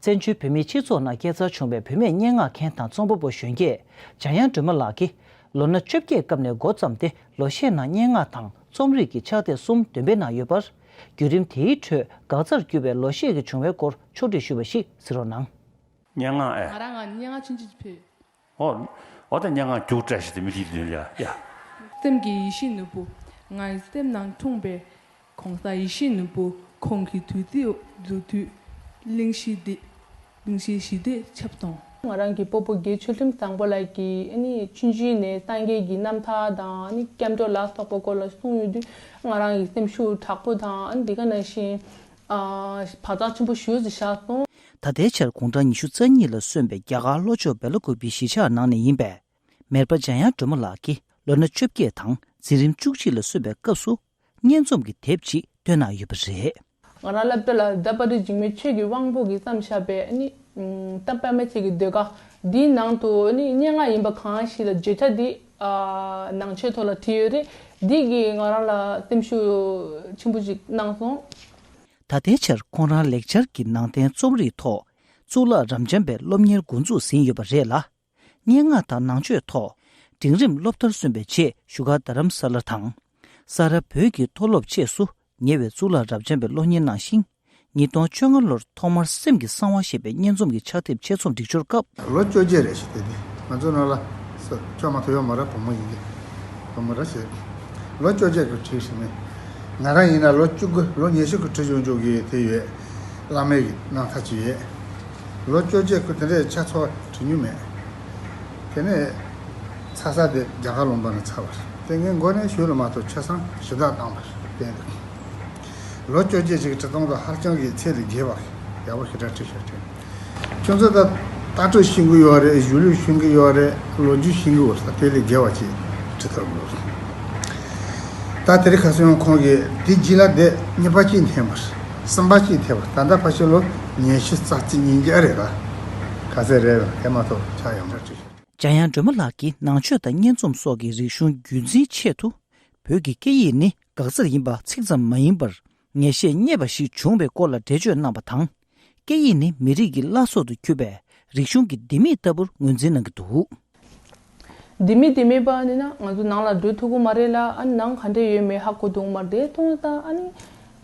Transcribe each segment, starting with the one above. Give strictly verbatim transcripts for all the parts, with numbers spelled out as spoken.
བཙན་བྱོལ་བོད་མིའི་སྤྱི་ཚོགས་ནང་སྐྱེས་འཚར་བྱུང་བའི་བུད་མེད་སྙན་ངག་མཁན་དང་རྩོམ་པ་པོ་གཞོན་སྐྱེས་འཇམ་དབྱངས་སྒྲོལ་མ་ལགས་ཀྱིས། ལོ་ན་བཅོ་བརྒྱད་སྐབས་ནས་འགོ་བརྩམས་ཏེ། ལོ་ཤས་ནང་སྙན་ངག་དང་རྩོམ་རིག་གི་ཕྱག་དེབ་གསུམ་འདོན་སྤེལ་གནང་ཡོད་པར། བརྒྱུད་རིམ་དེའི་ཁྲོད་འགག་རྩར་གྱུར་པའི་ལོ་ཤས་ཀྱི་བྱུང་བའི་སྐོར་ཕྱོགས་བསྒྲིགས་ཞུས་པ་ཞིག་གཟིགས་རོགས་གནང་། སྙན་ངག་ཨེ། ང་རང་ང་སྙན་ངག་ཆུང་ཆུང་ཅིག་ཕུལ། ཨོ། ཨོ་ད་སྙན་ངག་རྒྱུགས་བཀྲ་ཤིས་དེ་མི་ལི་དོན་ལ་ཡ། སེམས་ཀྱི་ཡེ་ཤེས་ནོར་བུ། ང་ཡི་སེམས་ནང་འཁྲུངས་པའི། གོང་ས་ཡེ་ཤེས་ནོར་བུ། ཁོང་གི་དུས་ཚོད་རྫོགས་དུས། གླེང་གཞི་འདི། གླེང་གཞི་ཞི་བདེ་ཁྱབ་གདོང་། ང་རང་གི་སྤོ་བོ་དགེ་ཆོས་ཁྲིམས་བཟང་པོ་ལགས་ཀྱིས་ཨ་ནི་ཆུང་ཆུང་ནས་སངས་རྒྱས་ཀྱི་རྣམ་ཐར་དང་ཨ་ནི་སྐྱབས་འགྲོ་ལ་སོགས་པ་སྐོར་ལ་གསུངས་ཡོད་དུས། ང་རང་གི་སེམས་ཤུགས་དྲག་པོ་དང་ཨ་ནི་འདི་ག་ནང་བཞིན། ཨ། བག་ཆགས་ཆེན་པོ་ཞེ་པོ་ཅིག་བཞག་སོང་། ད་ལྟའི་ཆར་དགུང་གྲངས་ཉི་ཤུ་རྩ་གཉིས་ལ་སོན་པའི་རྒྱ་གར་ལྷོ་ཕྱོགས་སྦེ་ལ་ཀུ་པིའི་གཞིས་ཆགས་ནང་ནས་ཡིན་པའི། མེར་པ་འཇམ་དབྱངས་སྒྲོལ་མ་ལགས་ཀྱིས་ལོ་ན་བཅོ་བརྒྱད་དང་འཛིན་རིམ་བཅུ་གཅིག་ལ་སོན་པའི་སྐབས་སུ། སྙན་རྩོམ་གྱི་དེབ་ཅིག་བཏོན་གནང་ཡོད་པ་རེད། ང་རང་ལ་དཔེ་ལ་ད་པ་རི་འཇིགས་མེད་ཆོས་ཀྱི་དབང་པོ་གིས་བརྩམས་བཞག་པའི་ཨ་ནི། ཨམ། ད་པད་མ་ཚེ་གི་ཟློས་གར་འདིའི་ནང་དུ་ཨ་ནི་སྙན་ངག་ཡིན་པ་གང་ཞིག་ལ་བརྗོད་བྱ་འདི། ཨ། ནང་ཆོས་ཐོག་ལ་བྲིས་ཡོད་རེད། འདི་གིས་ང་རང་ལ་སེམས་ཤུགས་ཆེན་པོ་ཅིག་གནང་སོང་། ད་ལྟའི་ཆར་ཁོང་རང་ལེགས་སྦྱར་གྱི་ནང་བསྟན་རྩོམ་རིག་ཐོག་གཙུག་ལག་རབ་འབྱམས་པའི་སློབ་གཉེར་འགོ་འཛུགས་ཟིན་ཡོད་པ་རེད་ལ། སྙན་ངག་དང་ནང་ཆོས་ཐོག་འབྲིང་རིམ་སློབ་མཐར་སོན་པའི་རྗེས་བཞུགས་སྒར་རྡ་རམ་ས་ལ་དང་། ས་རཱ་བོད་ཀྱི་མཐོ་སློབ་བཅས་སུ་ཉེ་བའི་གཙུག་ལག་རབ་འབྱམས་པའི་སློབ་གཉེར་གནང་ཞིང་། ཉིས་སྟོང་བཅོ་ལྔ་ལོར་ཐོག་མར་སེམས་ཀྱི་གསང་བ་ཞེས་པའི་སྙན་རྩོམ་གྱི་ཕྱག་དེབ་ཆེད་རྩོམ་སྒྲིག་སྦྱོར་སྐབས། ལོ་བཅོ་བརྒྱད་རེད་ཞེས་དེ་དེ་ང་ཚོ་ནང་ལ་ས་ཁྱོད་མ་ཐུབ་ཡོད་མ་རེད། བུ་མོ་ཡིན་གྱི། བུ་མོ་རེད་ཞེས། ལོ་བཅོ་བརྒྱད་ཀྱི་བྲིས་ཞིག་མེད། ང་རང་ཡིན་ན་ལོ་བཅུ་དགུ་ལོ་ཉི་ཤུ་གི་བྲིས་ཡོང་འཇུག་གི་དེ་ཡོད། བླ་མའི་གི་རྣམ་ཐར་ཅིག་ཡོད། ལོ་བཅོ་བརྒྱད་ཀྱི་དེ་འདྲའི་ཆ་ཚང་བྲིས་མྱོང་མེད། དེ་ནས་ཚར་ས་དེ་རྒྱ་གར་ལུང་པ་ནས་ཚར་བ་རེད། དེ་ངའི་མགོ་ནས་གཞུག་ལ་མ་གཏོགས་ཆ་ཚང་ཞུ་དག་བཏང་བ་རེད། དེ་འདུག་ལོ་བཅོ་བརྒྱད་ཅིག་གི་བྲིས་སྟངས་དང་ཧ་ཅང་གི་ཚད་ལས་བརྒལ་བ་ཡག་པོ་ཞེ་དྲག་བྲིས་ཤག་དྲན། ཁྱོད་ཚོ་ད་ལྟ་གྲོས་ཤེས་ཀྱི་ཡོད་རེད། གཞུང་ལུགས་ཤེས་ཀྱི་ཡོད་རེད། ལོ་རྒྱུས་ཤེས་ཀྱི་ཡོད་རེད། དེ་ལས་བརྒལ་བ་ཅིག་བྲིས་ཐུབ་ཀྱི་ཡོད་རེད། ད་དེ་རིང་ཁ་སང་ཁོང་གིས་དེ་རྗེས་ལ་དེ་གཉིས་པ་གཅིག་འཐེན་པ་རེད། གསུམ་པ་གཅིག་འཐེན་པ་རེད། ད་ལྟ་ཕལ་ཆེར་ལོ་ཉི་ཤུ་རྩ་གཅིག་ཉིས་བརྒྱ་རེད་ད། ག་ཚད་རེད་དེ་མ་གཏོགས་ཆགས་ཡོང་འདྲ་བྲིས་ཤག་འཇམ་དབྱངས་སྒྲོལ་མ་ལགས་ཀྱིས་ནང་ཆོས་དང་སྙན་རྩོམ་སོགས་ཀྱི་རིག་གཞུང་རྒྱུན་འཛིན་ཆེད་དུ། བོད་ཀྱི་སྐད་ཡིག་ནི་འགག་རྩར་ཡིན་པ་ཚིག་ཙམ་མ་ཡིན་པར་ངེས་ཤེས་རྙེད་པ་ཞིག་བྱུང་བའི་སྐོར་ལ་འགྲེལ་བརྗོད་གནང་བ་དང་། སྐད་ཡིག་ནི་མི་རིགས་ཀྱི་བླ་སྲོག་ཏུ་གྱུར་པའི་རིག་གཞུང་གི་ལྡེ་མིག་ལྟ་བུར་ངོས་འཛིན་གནང་གི་འདུག་ལྡེ་མིག་ལྡེ་མིག་པ་ནི་ན་ང་ཚོ་ནང་ལ་འགྲོ་ཐུབ་ཀྱི་མ་རེད་ལ། ཨ་ནི་ནང་ག་འདྲ་ཡོད་མེད་ཧ་གོ་ཐུབ་ཀྱི་མ་རེད། དེ་མཐོང་ཙང་ཨ་ནི།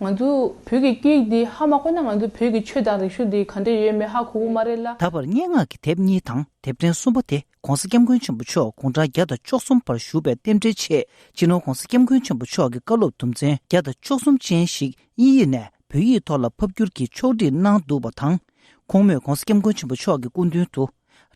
ང་ཚོ་བོད་ཀྱི་སྐད་ཡིག་འདི་ཧ་མ་གོ་ན་ང་ཚོ་བོད་ཀྱི་ཆོས་དང་རིག་གཞུང་འདི་ག་འདྲ་ཡོད་མེད་ཧ་གོ་གི་མ་རེད་ལ། ད་བར་སྙན་ངག་གི་དེབ་གཉིས་དང་དེབ་ཕྲེང་གསུམ་པ་དེ་༸གོང་ས་༸སྐྱབས་མགོན་ཆེན་པོ་མཆོག་དགུང་གྲངས་བརྒྱ་དང་བཅུ་གསུམ་བར་བཞུགས་པའི་རྟེན་འབྲེལ་ཆེད་སྤྱི་ནོར་༸གོང་ས་༸སྐྱབས་མགོན་ཆེན་པོ་མཆོག་གི་བཀའ་སློབ་དུམ་ཚན་བརྒྱ་དང་བཅུ་གསུམ་ཅན་ཞིག་དབྱིན་ཡིག་ནས་བོད་ཡིག་ཐོག་ལ་ཕབ་བསྒྱུར་གྱིས་ཕྱོགས་སྒྲིག་གནང་འདུག་པ་དང་། ཁོང་མོས་༸གོང་ས་༸སྐྱབས་མགོན་ཆེན་པོ་མཆོག་གི་སྐུ་མདུན་དུ་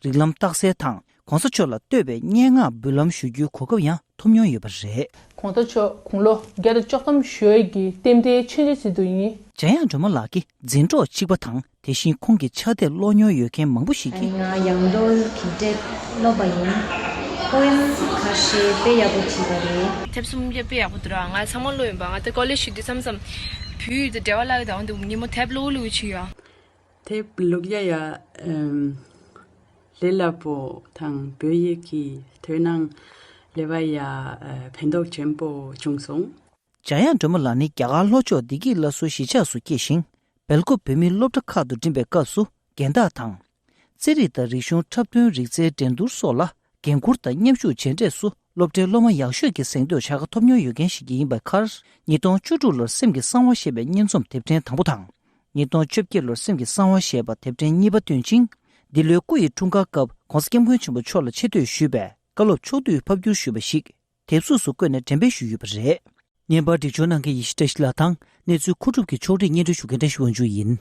རིགས་ལམ་རྟགས་གསལ་དང་༸གོང་ས་མཆོག་ལ་བསྟོད་པའི་སྙན་ངག་འབུལ་ལམ་ཞུ་རྒྱུའི་གོ་སྐབས་ཡང་། ཐོབ་མྱོང་ཡོད་པ་རེད། ༸གོང་ས་མཆོག་དགུང་ལོ་བརྒྱ་དང་བཅུ་གསུམ་གཞོན་གྱི་རྟེན་འབྲེལ་མཆོད་མཇལ་ཞུ་དུ་ཡིན། འཇམ་དབྱངས་སྒྲོལ་མ་ལགས་ཀྱི་འཛིན་གྲོགས་གཅིག་པ་དང་དེ་བཞིན་ཁོང་གི་ཕྱག་དེབ་ཀློག་མྱོང་ཡོད་མཁན་མང་པོ་ཞིག་གིས། ང་ཡང་སྒྲོལ་གྱི་དེབ་ཀློག་པ་ཡིན། པོ་ཡམ་ཁ་ཤས་དཔེ་ཡག་པོ་བྲིས་པ་རེད། དེབ་གསུམ་དཔེ་ཡག་པོ་འདུག་ར། ང་ཚང་མ་ཀློག་ཡིན་པ། ང་ད་ཀོ་ལེ་ཇི་ཞུགས་དུས་མཚམས་མཚམས་བོད་ཡིག་དང་འབྲེལ་བ་ལབ་ཡོད་དང་འདུག་ཉིན་མོ་དེབ་ཀློག་ཀློག་བྱེད་ཀྱི་ཡོད། དེབ་ཀློག་ཡ་ཡ། ཨམ། ལས་སླ་པོ་དང་བོད་ཡིག་གི་དོན་སྣང་ལས་པ་ཡ། ཨ། ཕན་ཐོགས་ཆེན་པོ་བྱུང་སོང་། འཇམ་དབྱངས་སྒྲོལ་མ་ལགས་ནི་རྒྱ་གར་ལྷོ་ཕྱོགས་བདེ་སྐྱིད་སླར་གསོའི་གཞིས་ཆགས་སུ་སྐྱེས་ཤིང་། སྦེལ་ཀོབ་བོད་མིའི་སློབ་གྲྭ་ཁག་ཏུ་འགྲིམས་པའི་སྐབས་སུ་རྒན་བདག་དང་། རྩེད་རིགས་དང་རིག་གཞུང་འཁྲབ་སྟོན་རིག་རྩལ་འགྲན་བསྡུར་སོགས་ལ་འགན་འཁུར་དང་མཉམ་ཞུགས་བྱས་འབྲས་སུ་སློབ་གྲྭའི་སློབ་མ་ཡག་ཤོས་ཀྱི་གཟེངས་བསྟོད་བྱ་དགའ་ཐོབ་མྱོང་ཡོད་མཁན་ཞིག་ཡིན་པའི་ཁར། ཉིས་སྟོང་བཅུ་དྲུག་ལོར་སེམས་ཀྱི་གསང་བ་ཞེས་པའི་སྙན་རྩོམ་དེབ་ཕྲེང་དང་པོ་དང་། ཉིས་སྟོང་བཅོ་བརྒྱད་ལོར་སེམས་ཀྱི་གསང་བ་ཞེས་པ་དེབ་ཕྲེང་གཉིས་པ་བཏོན་ཅིང་། འདི་ལོའི་སྐུ་ཡི་འཁྲུངས་སྐར་སྐབས་༸གོང་ས་༸སྐྱབས་མགོན་ཆེན་པོ་མཆོག་ལ་ཆེ་བསྟོད་ཞུས་པའི་བཀའ་སློབ་ཕྱོགས་བསྡུས་ཕབ་བསྒྱུར་ཞུས་པ་ཞིག་དེབ་གཟུགས་སུ་བཀོད་ནས་འགྲེམས་སྤེལ་ཞུས་ཡོད་པ་རེད། བརྙན་པར་སྒྲིག་སྦྱོར་གནང་མཁན་ཡེ་ཤེས་བཀྲ་ཤིས་ལགས་དང་། གནས་ཚུལ་མཁོ་སྒྲུབ་ཀྱི་ཕྱོགས་སྒྲིག་སྙན་སྒྲོན་ཞུ་མཁན་བཀྲ་ཤིས་དབང་ཕྱུག་ཡིན།